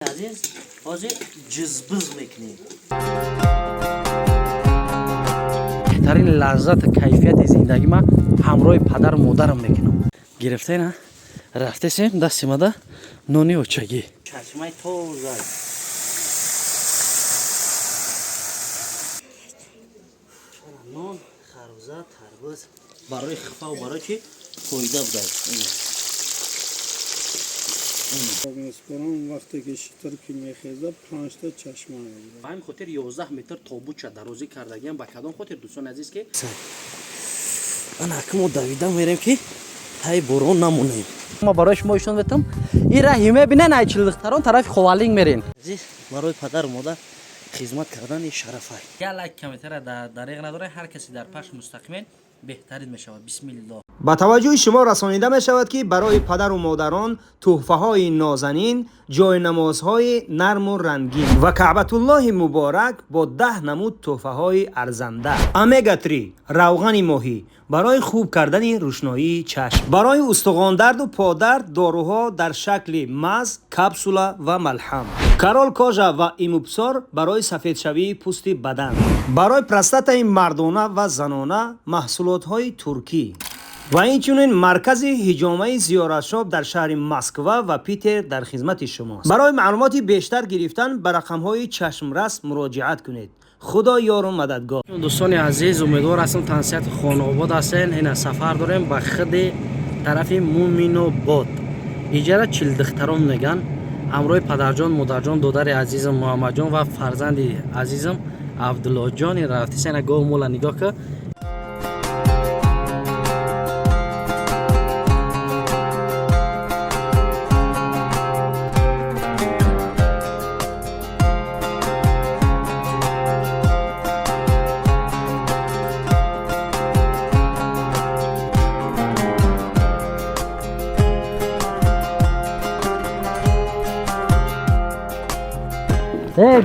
Азиз, ҳозир ҷизбиз мекунем. Беҳтарин лаззату кайфияти зиндагӣ ман ҳамроҳи падару модарам мекунам. Гирифтена рафтесем, дасти мада нони очагӣ, чашмаи тоза. Нон, харбуза, тарбуз барои хифаву барои чи фоида буда. Меспорам, вақте ки шитр ки мехеза, панҷта чашма мегирад. Ба ҳамин хотир 11 метр тобутча дарозӣ кардагиам. Ба кадом хотир, дӯстони азиз, ки ана ки мо давида мерем, ки тай борон намонем. Ма барои шумо ишон метам, ин раҳи мебинен, ай Чилдухтарон тарафи Ховалинг мерен. Азиз, барои падару модар хизмат кардани шарафай. Як лайк, комментара дареғ надора. Ҳар касе дар пахш мустақимен беҳтарин мешавад. Бисмиллоҳ. Ба таваҷҷӯҳи шумо расонида мешавад, ки барои падару модарон тӯҳфаҳои нозанин, ҷойнамозҳои нарму рангин ва Каъбатуллоҳи муборак бо 10 намуд тӯҳфаҳои арзанда, омега-3, равғани моҳӣ барои хуб кардани рӯшноии чашм, барои устухондарду подард доруҳо дар шакли маз, капсула ва малҳам, Корол Кожа ва Имупсор барои сафедшавии пӯсти бадан, барои простатаи мардона ва занона маҳсулотҳои туркӣ ва инчунин маркази ҳиҷомаи Зиёратшоп дар шаҳри Москва ва Питер дар хизмати шумост. Барои маълумоти бештар гирифтан ба рақамҳои чашмрас муроҷиат кунед. Худо ёру мададгор. Дӯстони азиз, умедвор ҳастам, тансиҳати хонаобод ҳастен. Ина сафар дорем ба худи тарафи Муминобод. Иҷара Чилдухтарон меган. Ҳамроҳи падарҷон, модарҷон, додари азизам Муҳаммадҷон ва фарзанди азизам Абдуллоҳҷон рафтисена. Гов мола нигоҳ ка.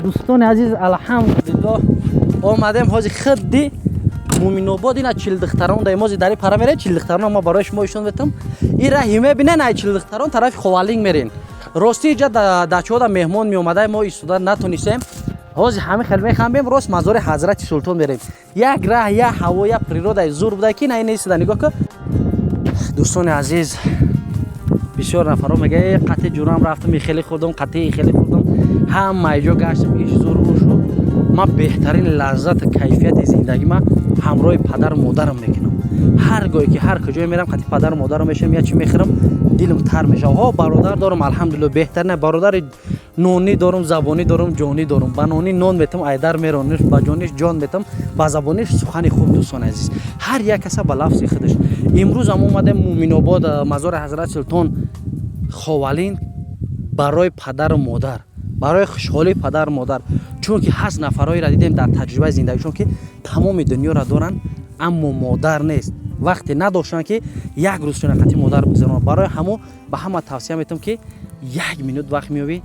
Дӯстони азиз, алҳамдулиллоҳ, омадем ҳози худди Муминобод. Ина Чилдухтарон даем. Ҳози дари пара мерем Чилдухтарон. Ма барои шумо ишон метам, ин раҳи мебинен, ай Чилдухтарон тарафи Ховалинг мерен. Рости, иҷа дачода меҳмон меомада, мо истода натонистем. Ҳози ҳами хел мехамбем, рост мазори Ҳазрати Султон мерем. Як раҳ, як ҳаво, як природаи зур буда, ки на ин истода нигоҳ ка. Дӯстони азиз, бисёр нафарҳо мега: «Қати ҷурам рафтам, хеле хӯрдам, қати хеле хӯрдам, ҳама ҷо гаштам, иш зур шуд». Ман беҳтарин лаззату кайфияти зиндагӣ ман ҳамроҳи падару модарам мекунам. Ҳар гоҳе ки ҳар куҷое мерам, қати падару модарам мешавам, я чӣ мехӯрам, дилам тар мешавад. Ҳо, бародар дорам, алҳамдулилло, беҳтарина бародари нонӣ дорам, забонӣ дорам, ҷонӣ дорам. Ба нонӣ нон метам, айдар мерониш, ба ҷониш ҷон метам, ба забониш сухани хуб. Дӯстони азиз, ҳар як каса ба лафзи худаш. Имрӯзам омадем Муминобод, мазори Ҳазрат Султон, Ховалин, барои падару модар, барои хушҳолии падару модар. Чунки ҳаст нафарҳоеро дидем дар таҷрибаи зиндагишон, ки тамоми дунёро доранд, аммо модар нест. Вақте надоштанд, ки як рӯз шунақати модар бигзаронанд. Барои ҳамо ба ҳама тавсия метавам, ки як минут вақт меёбӣ,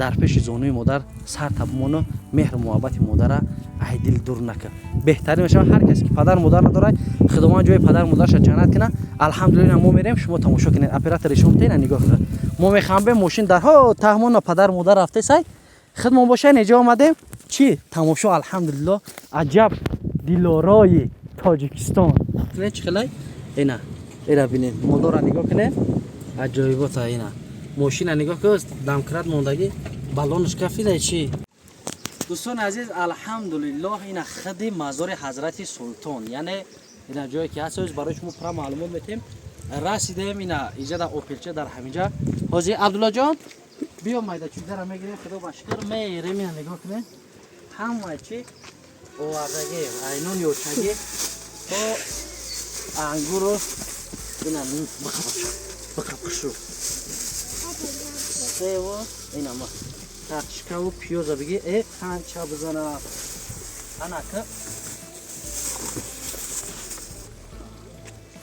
дар пеши зонуи модар сар табмону меҳру муҳаббати модара ай дил дур накун, беҳтарин мешавад. Ҳар касе ки падару модар надорад, Худованд ҷои падару модарша ҷаннат кунад. Алҳамдулилла, мо мерем, шумо тамошо кунед. Оператори шумо тена нигоҳ кунед. Мо мехамбем, мошин дар ҳо таҳмона, падару модар рафтесай, худмон боша, неҷо омадем, чӣ тамошо. Алҳамдулилло, аҷаб дилорои Тоҷикистон. Чӣ хелай, ина ира бинед, молора нигоҳ кунед, аҷоибота. Ина мошина нигоҳ кун, домкрат мондагӣ, балонаш кафида чӣ. Дӯстони азиз, алҳамдулиллоҳ, ина худи мазори Ҳазрати Султон, яъне ина ҷое ки ҳаст, барои шумо пурра маълумот метем. Расидем, ина иҷа опелча дар ҳаминҷа. Ҳозир, Абдуллоҷон, биё, майда чизара мегирем. Худо ба шукр, мерем. Ина нигоҳ кунед, ҳама чи овардагӣ, айнон ёчагӣ то ангуру. Ина биқаб, хушу сево, ина картошкаву пиёза биги. Қанча бизана, анака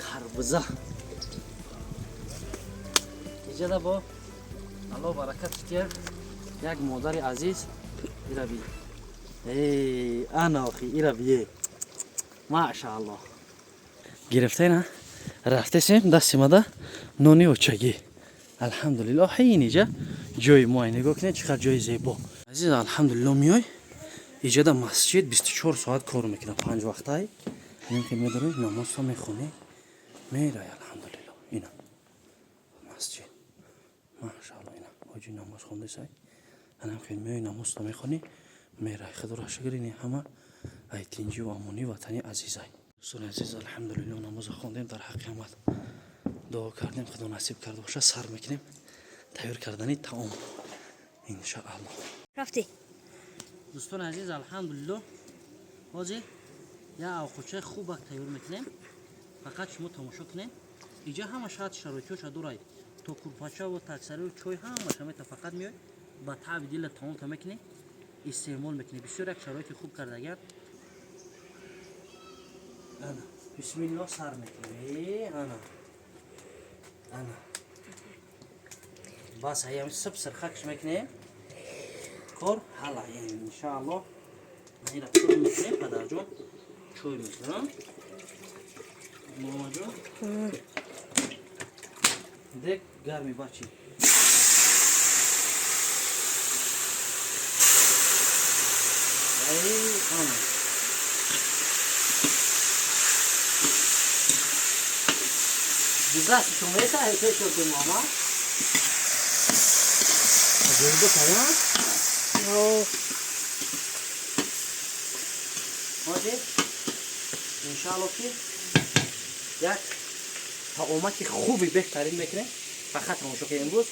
карбуза иҷада. Бо Алло баракат кития, як модари азиз. Ира би, ана охи, ира бие, машаалло. Гирифтена рафтесем, дасти мада нони очагӣ. Алҳамдулиллоҳ, ҳайин иҷа ҷои мо, нигоҳ кунед, чӣ қадр ҷои зебо. Азиз, алҳамдулиллоҳ, меой иҷада, масҷид 24 соат кор мекунад, панҷ вақтай ки медорӣ, намозто мехонӣ, мерай. Алҳамдулиллоҳ, ина масҷид, машаалло, ина ҳоҷи намоз хондесай. Анам хел меои, намозто мехонӣ, мерай. Худоро шукр, ини ҳама ай тинҷиву амонии ватани азизай. Дӯстони азиз, алҳамдулиллоҳ, намозо хондем, дар ҳаққи ҳамат дуо кардем. Худо насиб карда боша, сар мекунем тайёр кардани таом, иншааллоҳ. Рафтӣ. Дӯстони азиз, алҳамдулиллоҳ, ҳозир як овқочаи хубак тайёр мекунем. Фақат шумо тамошо кунед, иҷа ҳама шарт шароитҳоша дорад, то курпачаву таксариву чой ҳамаша мета. Фақат меой, ба таъби дила таомта мекунӣ, истеъмол мекунӣ. Бисёр як шароити хуб кардагиан. Ана, бисмиллоҳ, сар мекунем. Ана, ана, бас, ҳаям сиб сирхакш мекунем, кор ҳала, иншааллоҳ. Ина чой мекунем, падарҷон, чой мекунам, момаҷон. Дек гарми бачи. Ай, ана. Гузашти шумеса пешо мама. Аҷоибо тая. Ҳозир иншаалло ки як таомаки хуби беҳтарин мекунем. Фақат тамошо кунем, имрӯз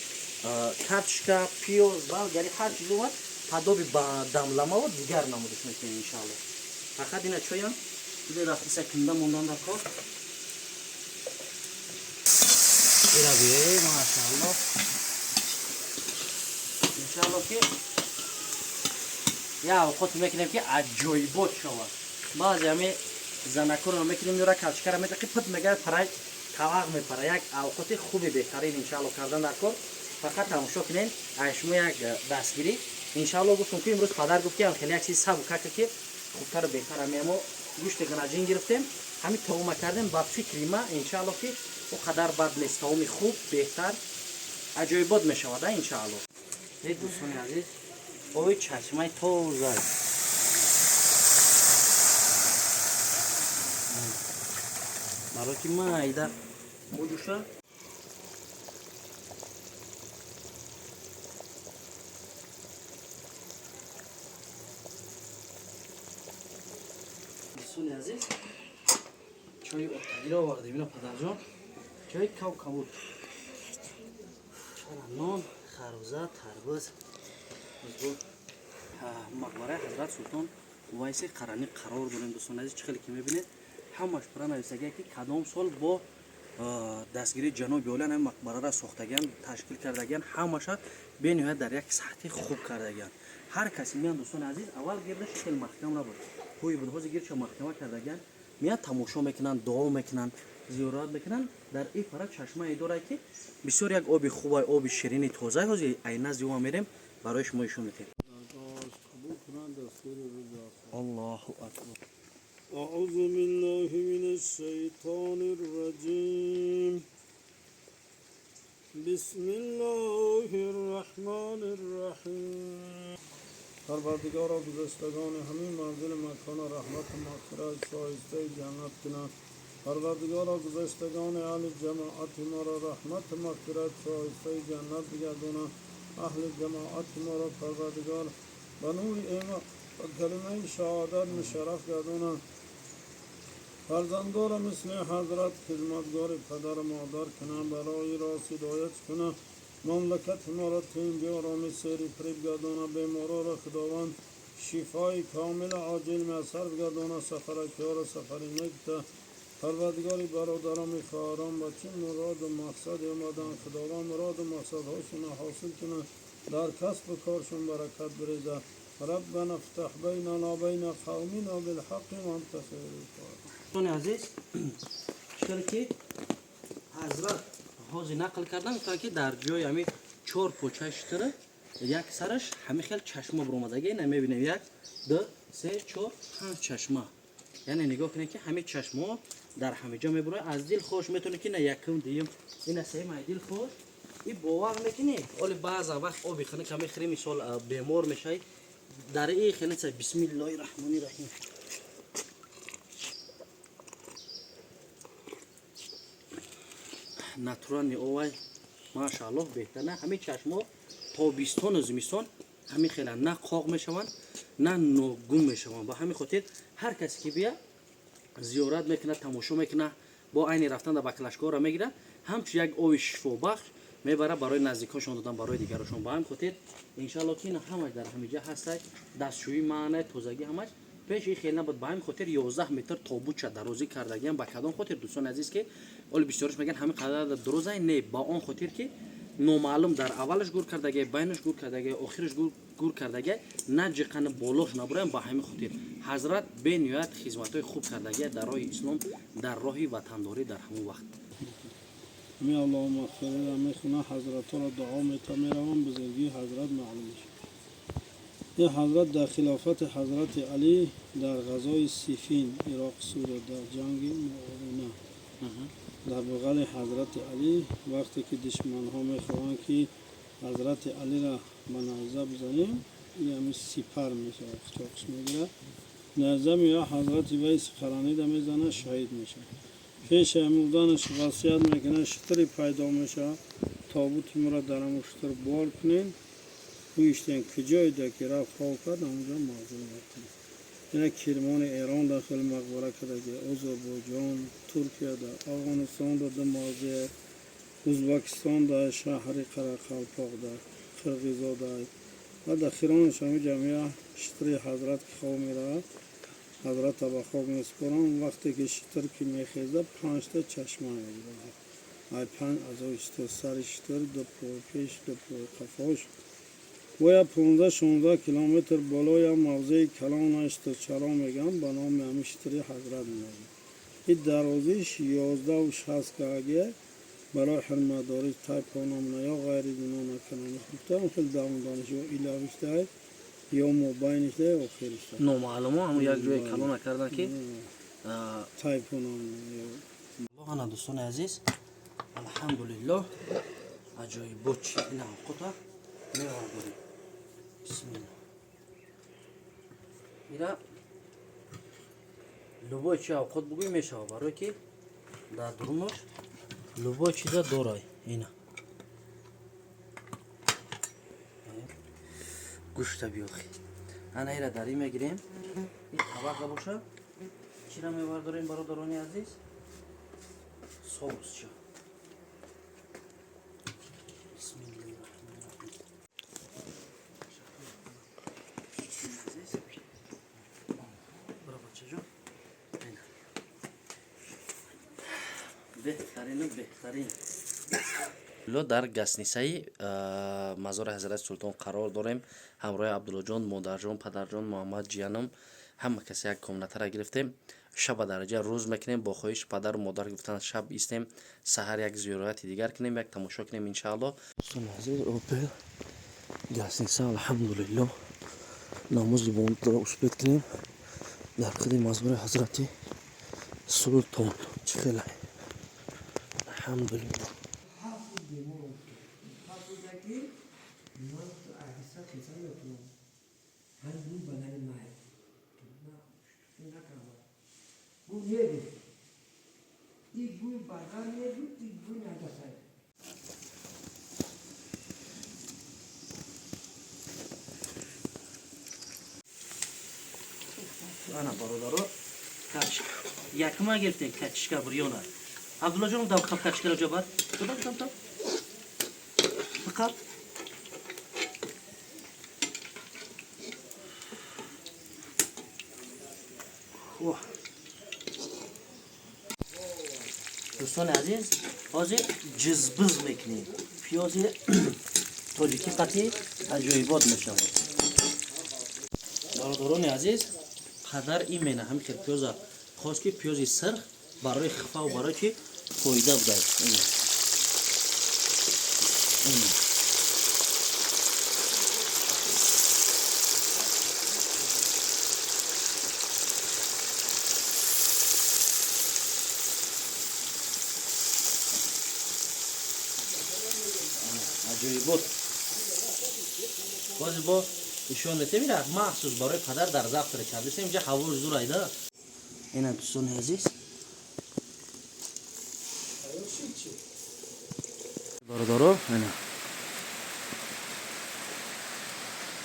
картошка, пиёз, болгари, ҳар чиз омад, падоби ба дамламаву дигар намудиш мекунем, иншаалло. Фақат ина чоям рафтиса кунда мондан дар кор. Ира бие, машаалло. Иншаалло ки як авқот мекунем ки аҷоибот шавад. Баъзе ҳами занакоро мекунем, меёра, калчикара метақи, пут мегар, парай тавақ мепара. Як авқоти хуби беҳтарин, иншаалло, кардан дар кор. Фақат тамошо кунед, ай шумо як дастгирӣ, иншаалло. Гуфтум ки имрӯз падар гуфт ки хеле як чизи сабукака ки хубтару беҳтар. Ҳами мо гӯшти ғанаҷин гирифтем, ҳами таома кардем. Ба фикри ма, иншаалло ки о қадар бад нест, таоми хуб, беҳтар, аҷоибот мешавад, иншаалло. Э, дӯстони азиз, оби чашмаи тоза. Барои ки майда буҷуша. Дӯстони азиз, чои оттагиро овардем. Ина, падарҷон, чои кавкабуд, нон, харбуза, тарбуз. Мақбараи ҳазрат Султон Увайси Қаранӣ қарор дорем, дӯстони азиз. Чӣ хеле ки мебинед, ҳамаш пура нависагия ки кадом сол бо дастгирии ҷаноби олиян ҳами мақбараро сохтагиан, ташкил кардагиан. Ҳамаша бениҳоят дар як сатҳи хуб кардагиан. Ҳар касе меян, дӯстони азиз, аввал гирдаш хел маҳкам набуд, ҳӯй буд, ҳозир гирдша маҳкама кардагиан. Меян, тамошо мекунанд, дуо мекунанд, зиёрат мекунанд. Дар ин пара чашмае дорад ки бисёр як оби хубай, оби ширини тозай. Ҳозир ай назди ӯ мерем, барои шумо ишон метем. Аллоҳу акбар. أعوذ بالله من الشيطان الرجيم، بسم الله الرحمن الرحيم. پروردگارا، گذشتگان همین منزل مکان رحمت و مغفرت، شایسته جنت کنند. پروردگارا، گذشتگان اهل جماعت ما را رحمت و مغفرت، شایسته جنت بگردانند. اهل جماعت ما را پروردگار به نور ایمان و کلمه شهادت مشرف گردانند. فرزندان مثل حضرت خدمتگار پدر و مادر کنند، برای راست هدایت کنند. مملکت ما را تنجی، آرامی، سیری فریب گردانند. بیمارا را خداوند شفای کامل عاجل میسر بگردانند. سفرکی ها را سفر نیک ده. پروردگاری، برادران، خواهران با چه مراد و مقصد آمدن، خداوند مراد و مقصدهاشون را حاصل کنند، در کسب و کارشون برکت بریزه. ربنا افتح بیننا بین قومنا بالحق وانت خیر الفاتحین. Дӯстони азиз, чӣ ки ҳазрат ҳозир нақл кардан, гуфтанд ки дар ҷои ҳами чор почаи шутура як сараш ҳами хел чашма баромадаги. Ина мебинем: як, ду, се, чор, панҷ чашма. Яъне нигоҳ кунед ки ҳамин чашмаҳо дар ҳамин ҷо мебурояд. Аз дил хош метавонед ки ина якум, дуюм, ина сеюм, ай дил хош. И бовар мекунӣ, оли баъзан вақт оби хунука мехӯрӣ, мисол бемор мешавӣ, дар и хеле бисмиллоҳи раҳмони раҳим. Натуральный овай, машааллоҳ, беҳтар на ҳамин чашмо тобистону зимистон ҳамин хела на қоқ мешаванд, на ногум мешаванд. Ба ҳамин хотир ҳар касе ки бия зиёрат мекунад, тамошо мекунад, бо айни рафтан дар баклашкаҳоро мегирад, ҳамчун як оби шифобахш мебарад барои наздиконшон додан, барои дигарошон. Ба ҳамин хотир иншааллоҳ ки ин ҳамаш дар ҳамиҷа ҳастай, дастшӯӣ маънай, тозагӣ ҳамаш пеш ин хел набуд. Ба ҳамин хотир 11 метр тобутча дарозӣ кардагиам. Ба кадом хотир, дӯстони азиз, ки оли бисёриш мегӯянд ҳамин қадар дарозай? Не, ба он хотир ки номаълум дар аввалаш гур кардагиай, байнаш гур кардагиай, охираш гур кардагиай, на ҷиқани болош набураям. Ба ҳамин хотир ҳазрат бениҳоят хизматҳои хуб кардагиай дар роҳи ислом, дар роҳи ватандорӣ дар ҳамон вақт. Ҳамин Аллоҳумма ғфирра мехона, ҳазратҳоро дуо мета меравам, бузургии ҳазрат маълум мешавад. Ин ҳазрат дар хилофати ҳазрати Алӣ дар ғазои Сифин, Ироқ, Сурия, дар ҷанги Муовина дар бағали ҳазрати Алӣ, вақте ки душманҳо мехоҳанд ки ҳазрати Алиро ба найза бизанем, ин ҳамин сипар мешавад, қичоқиш мегирад, найза меояд, ҳазрати вай сипаранида мезанад, шаҳид мешавад. Пеши мурданаш васият мекунад, шутуре пайдо мешавад, тобути моро дар ҳамон шутур бор кунед, гӯиштем куҷоеда ки рафт хоб кард, ҳамонҷо мавзӯъ мекунед. Ина Кирмони Эрон дар хеле мақбара кардаги, Озарбойҷон, Туркияда, Афғонистонда ду мавзеъ, Ӯзбекистонда, шаҳри Қарақалпоқда, Қирғизода ва дар хиронаш ҳамин ҷамъия шутури ҳазрат ки хоб меравад, ҳазрата ба хок месупоранд. Вақте ки шутур ки мехезад, панҷта чашма мегирад. Ай панҷ аъзои шутур, сари шутур, ду пои пеш, ду пои қафош. Бояд 15-16 километр болоя мавзеи калона шутурчаро мегӯянд, ба номи ҳамин шутури ҳазрат меноманд. Ин дарозиш 11,60 кг барои ҳурматдорӣ тай понамона ё ғайри дино накунанд. Гуфтам хеле давомдониш ё иловиштай ё мобайништай охириштай. Номаълумо ҳамон як ҷои калона кардан ки тай понамона ё ана дӯстони азиз, алҳамдулиллоҳ, аҷоибот чи ина авқота мевардорем. Бисмилла. Ира любой чи авқот бугӯй мешавад, барое ки дар дурунаш любой чиза дорай. Ина гӯшта биёхи, ана ира дарӣ мегирем. Ин табақа боша, чира мевардорем, бародарони азиз? Соусча. Бисмиллоҳи раҳмони раҳим. Азиз, бро, бачаҷон, ина беҳтарину беҳтарин. Ло дар гастнисаи мазори ҳазрати султон қарор дорем, ҳамроҳи Абдуллоҷон, модарҷон, падарҷон, Муҳаммад ҷиянам, ҳама касе як комнатара гирифтем. Шаба дараҷа рӯз мекунем. Бо хоҳиши падару модар гуфтан шаб истем, саҳар як зиёрати дигар кунем, як тамошо кунем, иншаалло. Дӯстони азиз, опел гастниса, алҳамдулиллоҳ, намози бомдодро успеть кунем дар худи мазори ҳазрати султон. Чӣ хелай, алҳамдулиллоҳ. 7 рӯз бемор афтод. 7 рӯза ки ман аҳиста хеса метунам. Ҳамин бӯи бадани май. Накардам. Гуфт не гуфт. Ин бӯи бадан не гуфт, ин бӯи наҷасай. Ана бародаро, якма гирифтем качишка бурёна. Абдуллоҷон, дам қап качишкаро ҷо бар. Дам дам дам. Фақат Оҳ. Дӯстони азиз, ҳозир ҷизбиз мекунем. Пиёзи тоҷикӣ қатъи аҷоибот мешавад. Бародарони азиз, қадар имена ҳамин хел пиёза хост ки пиёзи сирх барои хифаву барои чи фоида будад. Ина. Ина. Аҷоибот. Бози бо ишон метем, ира махсус барои падар дар завтра кардесем. Инҷа ҳавои зур айда. Ина, дӯстони азиз, бародаро, ина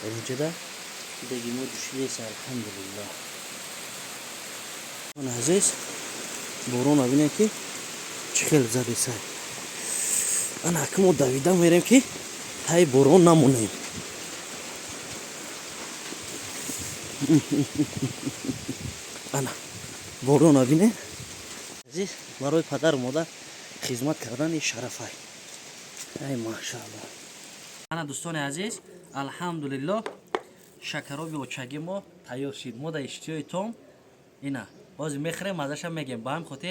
дар инҷода деги мо ҷӯшидеса, алҳамдулиллоҳ. Азиз, борона бинед, ки чӣ хел задеса. Ана ака, мо давида мерем, ки ҳай борон намонем. Ана борона бинед, азиз. Барои падару модар хизмат кардани шарафай. Ай, машаалло. Ана, дӯстони азиз, алҳамдулиллоҳ, шакароби очаги мо тайёр шид. Мо дар иштиёи том. Ина ҳозир мехӯрем, мазаша мегем. Ба ҳамин хотир.